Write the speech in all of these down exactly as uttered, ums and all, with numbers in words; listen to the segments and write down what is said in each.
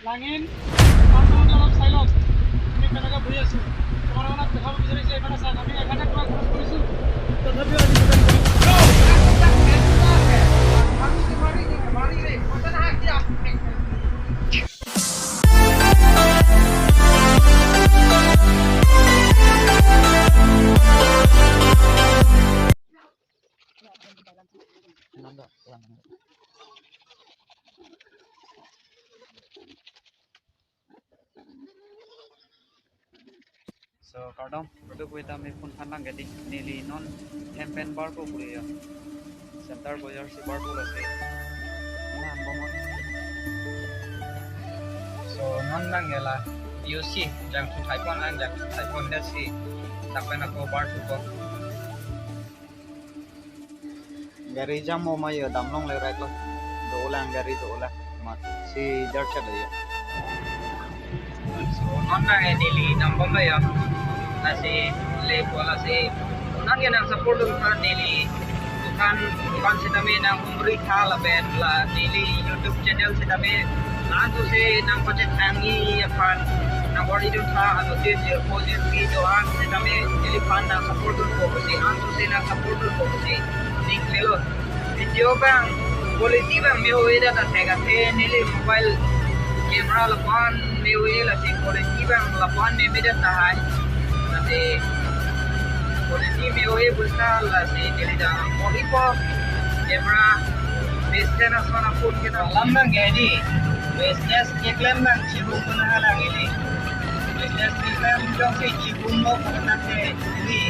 Langin, মানুহ অলপ চাই লওক। আমি কেনেকে বহি আছো। তোমালোকক দেখাব বিচাৰিছো, এইফালে চাওক। আমি এক হাজাৰ টকা খৰচ কৰিছো, তথাপিও আজি দোকান বন্ধ। So, kardom, kadokave ta me phone than lang gedi, neli non hem pen bar ko puri ya. Center Bazaar si bar ko lasi. Mo ham bomot. So, non lang gela, P U C, jangthu thaipon lang, jangthu thaipon dasi, dak pen ako bar thupo. Gari jam mo ma yo, damlong le right lo. Dolang gari dolang. Mat si jar chat yo. So, non nang neli nang bomlo yo. Lasi le bola si. Non ke nang support dun tha neli dukan, dukan sitame nang umri tha lapen la neli YouTube channel sitame. Laso si nang pachet nangji aphan nang bor idun tha, ano tin je po je pi jo an sitame neli phan nang support dunpo pusi, anso si nang support dunpo pusi ning klelo. Video abang quality abang me-o-e ta thek athe neli mobile camera lapu-an me-o-e, lasi quality abang lapu-an meme det tahai. Lasi quality me-o-e pusi ta lasi neli ta mo ipo camera best na sona phone ke na lam nang gedi. Business keklem nang chiru puna hala gedi. Business keklem jongsi chiru mo puna te ni.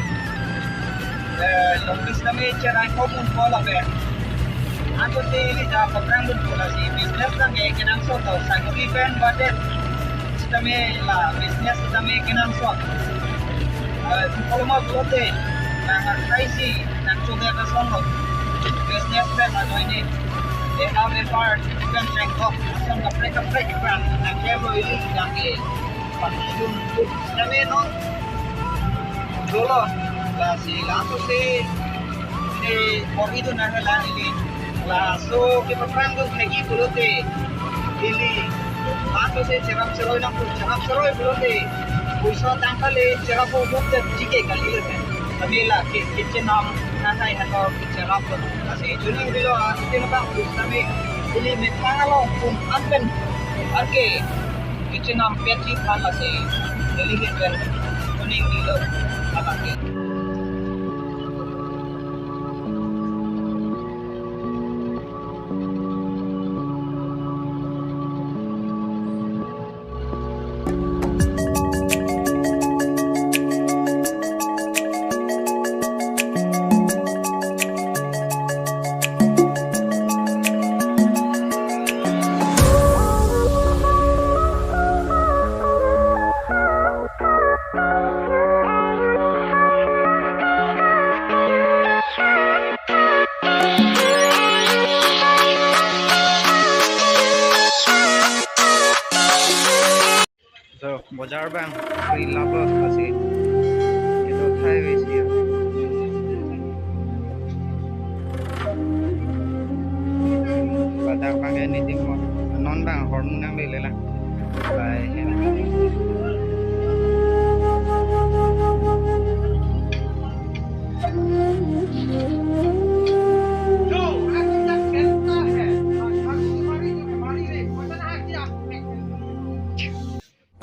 Eh, long distance me cherai ko mun ko lapen. Anso si ili ta paprang dun ko lasi business nang ke kenangsot to, sakori pen budget sitame la business sitame kenangsot. Eh, koloma pulote nang akhai si nang choge ta song lo. Business pen ajoine. They have a part, you can check off. Some kaprek kaprek pen nang kelo ili nang ke. Pakidun dun sitame non dolo, lasi laso si, eh, bor idun nang lang ili. Laso kepaprang dun thekji pulote ili. Laso si cherap cheroi nang pu, cherap cheroi pulote puisa tangka le cherap pu buk te jike kali le. Kami la ke kitchen nam na hai hano cherap lo. Lasi chuning bilo a, kitchen nam pu sitame ili methang along pun an pen an ke kitchen nam pet ji phan lasi neli ke pen kuning bilo abang ke. So, bojar abang free labo asi. Ito thai besi ya. Badak abang ini tim mo. Non abang hormu nang lele la. Bye.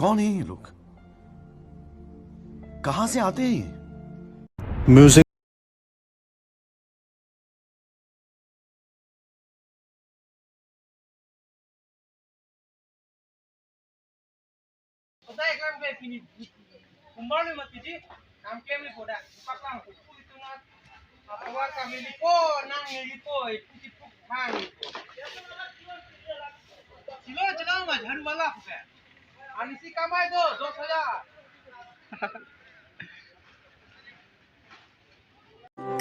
कौन है ये लोग? कहां से आते हैं ये? Music. Kota eklam ke pini kumbar le mati ji, kam ke mi poda, paklang kuku itu nat, apa kami lipo, nang lipo, itu tipu hang. Silo jalan mah jharu wala ko. Ani si kamai do, dos hajar.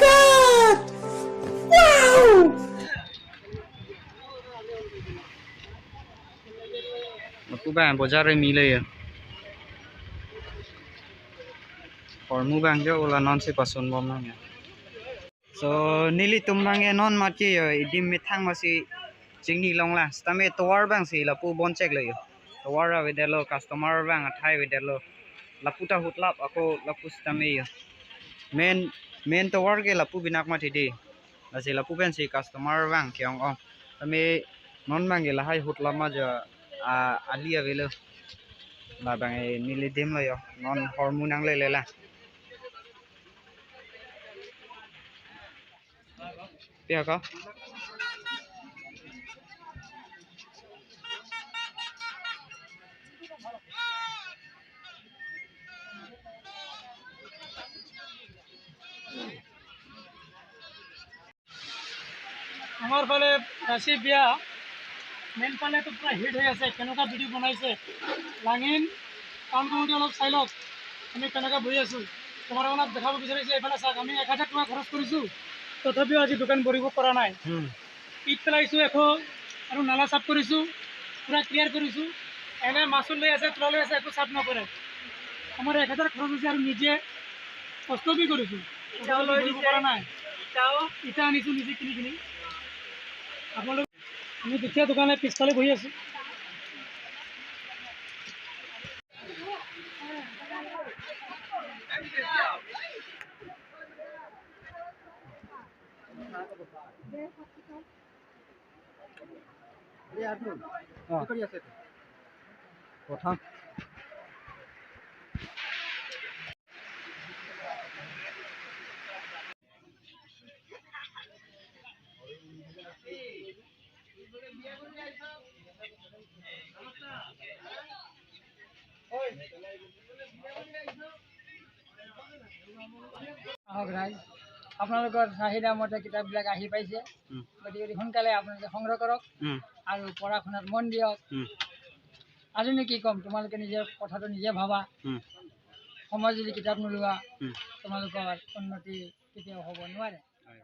God! Wow! Aku bang bojar re mile ya. Hormu bang jo ula non si pasun bom nang ya. So nelitum bang ya non mati ya, idim methang masi chingni long la. Sitame tovar bang si lapu bon chek le ya. Tovar avedetlo, customer vang athai avedetlo. Lapu ta hutlap ako lapu sitame yo. Main, main tovar ke lapu binak mati di. Lasi lapu pensi customer vang ke-ong-ong. Tame non bang ke lahai hutlap ma jo, a, ali avelo. Labang e neli dam lo yo. Non hormu nanglele la. Pia ka? আমাৰ ফালে ৰাছি বিয়া, মেইন ফালে তো পুৰা হিট হৈ আছে, কেনেকুৱা ভিডিঅ' বনাইছে। লাঙিন টাউন কমিটি অলপ চাই লওক, আমি কেনেকুৱা বহি আছো। তোমালোকক দেখাব বিচাৰিছো, এইফালে চাওক, আমি এক হাজাৰ টকা খৰচ কৰিছো, তথাপিও আজি দোকান ভৰিব পৰা নাই। হুম। ইট পেলাইছো এশ আৰু নালা চাফ কৰিছো, পুৰা ক্লিয়াৰ কৰিছো। এনে মাচুল লৈ আছে, তোলা লৈ আছে, একো চাফ নকৰে। আমাৰ এক হাজাৰ খৰচ হৈছে আৰু নিজে কষ্ট বি কৰিছো, ইটাও লৈ কৰিব দিছে। পৰা নাই। ইটাও। ইটা আনিছো নিজে কিনি কিনি। আপোনালোক, আমি দুখীয়া দোকানে পিছফালে বহি আছো। আহক ৰাইজ, আপোনালোকৰ চাহিদা মতে কিতাপবিলাক আহি পাইছে। উম। গতিকে অতি সোনকালে আপোনালোকে সংগ্ৰহ কৰক। উম। আৰু পঢ়া শুনাত মন দিয়ক। উম। আৰুনো কি ক'ম, তোমালোকে নিজে কথাটো নিজে ভাবা। উম। সময় যদি কিতাপ নোলোৱা, উম। তোমালোকৰ উন্নতি কেতিয়াও হ'ব নোৱাৰে। হয়।